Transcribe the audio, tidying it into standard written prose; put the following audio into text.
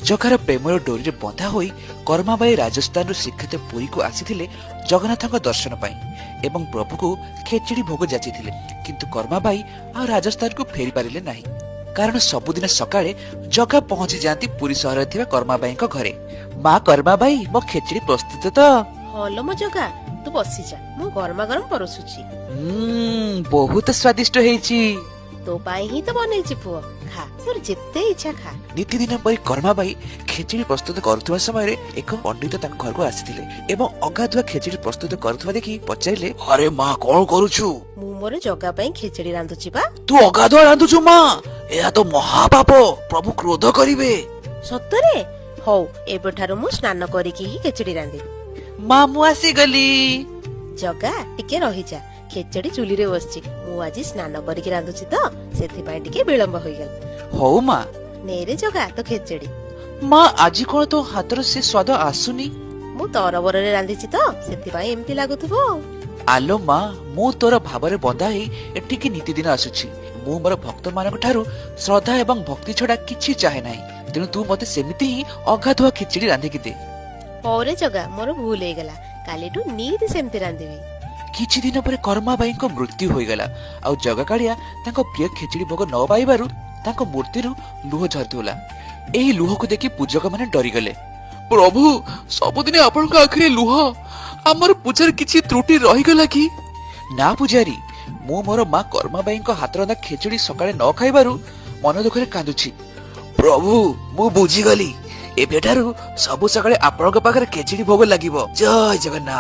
ଜଗାର ପ୍ରେମର ଡୋରିରେ ବନ୍ଧା ହୋଇ କର୍ମାବାଇ ରାଜସ୍ଥାନରୁ ଶ୍ରୀକ୍ଷେତ୍ର ପୁରୀକୁ ଆସିଥିଲେ ଜଗନ୍ନାଥଙ୍କ ଦର୍ଶନ ପାଇଁ ଏବଂ ପ୍ରଭୁକୁ ଖେଚେଡ଼ି ଭୋଗ ଯାଚିଥିଲେ। କିନ୍ତୁ କର୍ମାବାଇ ଆଉ ରାଜସ୍ଥାନକୁ ଫେରି ପାରିଲେ ନାହିଁ, କାରଣ ସବୁଦିନ ସକାଳେ ଜଗା ପହଞ୍ଚି ଯାଆନ୍ତି ପୁରୀ ସହରରେ ଥିବା କର୍ମାବାଇଙ୍କ ଘରେ। ମା କର୍ମାବାଇ, ମୋ ଖେଚେଡ଼ି ପ୍ରସ୍ତୁତ ତ? ହଁ ଲୋ ମୋ ଜଗା, ତୁ ବସିଯା, ମୁଁ ଗରମା ଗରମ ପରସୁଛି। ବହୁତ ସ୍ୱାଦିଷ୍ଟ ହେଇଛି। ତୋ ପାଇଁ ହିଁ ତ ବନେଇଛି ପୁଅ, ଖା, ତୋର ଯେତେ ଇଚ୍ଛା ଖା। ନିତିଦିନ ପରି କର୍ମାବାଇ ଖେଚେଡ଼ି ପ୍ରସ୍ତୁତ କରୁଥିବା ସମୟରେ ଏକ ପଣ୍ଡିତ ତାଙ୍କ ଘରକୁ ଆସିଥିଲେ ଏବଂ ଅଗାଧୁଆ ଖେଚେଡ଼ି ପ୍ରସ୍ତୁତ କରୁଥିବା ଦେଖି ପଚାରିଲେ, ଆରେ ମା, କଣ କରୁଛୁ? ମୁଁ ମୋର ଜଗା ପାଇଁ ଖେଚେଡ଼ି ରାନ୍ଧୁଛି ବା। ତୁ ଅଗାଧୁଆ ରାନ୍ଧୁଛୁ ମା? ଏହା ତ ମହାପାପ, ପ୍ରଭୁ କ୍ରୋଧ କରିବେ। ସତରେ? ହଉ, ଏବେଠାରୁ ମୁଁ ସ୍ନାନ କରିକି ହିଁ ଖେଚେଡ଼ି ରାନ୍ଧିବି। ମା, ମୁଁ ଆସିଗଲି। ଜଗା, ଟିକେ ରହିଯା, ଖେଚେଡ଼ି ଚୁଲିରେ ବସିଛି। ମୁଁ ଆଜି ସ୍ନାନ କରିକି ରାନ୍ଧୁଛି ତ, ସେଥିପାଇଁ ଟିକେ ବିଳମ୍ବ ହୋଇଗଲା। ହଉ ମା। ନେରେ ଜଗା, ତୋ ଖେଚେଡ଼ି। ମା, ଆଜି କଣ ତୋ ହାତର ସେ ସ୍ୱାଦ ଆସୁନି? ମୁଁ ତରବରରେ ରାନ୍ଧିଛି ତ, ସେଥିପାଇଁ ଏମିତି ଲାଗୁଥିବ ଆଉ। ଆଲୋ ମା, ମୁଁ ତୋର ଭାବରେ ବନ୍ଧା ହେଇ ଏଠିକି ନିତିଦିନ ଆସୁଛି। ମୁଁ ମୋର ଭକ୍ତମାନଙ୍କ ଠାରୁ ଶ୍ରଦ୍ଧା ଏବଂ ଭକ୍ତି ଛଡା କିଛି ଚାହେଁ ନାହିଁ। ତେଣୁ ତୁ ମତେ ସେମିତି ହିଁ ଅଗାଧୁଆ ଖେଚେଡ଼ି ରାନ୍ଧିକି ଦେ। ହଉରେ ଜଗା, ମୋର ଭୁଲ ହେଇଗଲା, କାଲିଠୁ ନିତି ସେମିତି ରାନ୍ଧିବି। କିଛି ଦିନ ପରେ କର୍ମାବାଇଙ୍କ ମୃତ୍ୟୁ ହୋଇଗଲା ଆଉ ଜଗାକାଳିଆ ତାଙ୍କ ପ୍ରିୟ ଖେଚେଡ଼ି ଭୋଗ ନ ପାଇବାରୁ ତାଙ୍କ ମୂର୍ତ୍ତିରୁ ଲୁହ ଝରୁଥିଲା। ଏହି ଲୁହକୁ ଦେଖି ପୂଜକମାନେ ଡରିଗଲେ। ପ୍ରଭୁ, ସବୁଦିନ ଆପଣଙ୍କ ଆଖିରେ ଲୁହ, ଆମର ପୂଜାରେ କିଛି ତ୍ରୁଟି ରହିଗଲା କି? ନା ପୂଜାରୀ, ମୁଁ ମୋର ମା କର୍ମାବାଇଙ୍କ ହାତରନ୍ଧା ଖେଚେଡ଼ି ସକାଳେ ନ ଖାଇବାରୁ ମନ ଦୁଃଖରେ କାନ୍ଦୁଛି। ପ୍ରଭୁ, ମୁଁ ବୁଝିଗଲି, ଏବେଠାରୁ ସବୁ ସକାଳେ ଆପଣଙ୍କ ପାଖରେ ଖେଚେଡ଼ି ଭୋଗ ଲାଗିବ। ଜୟ ଜଗନ୍ନାଥ।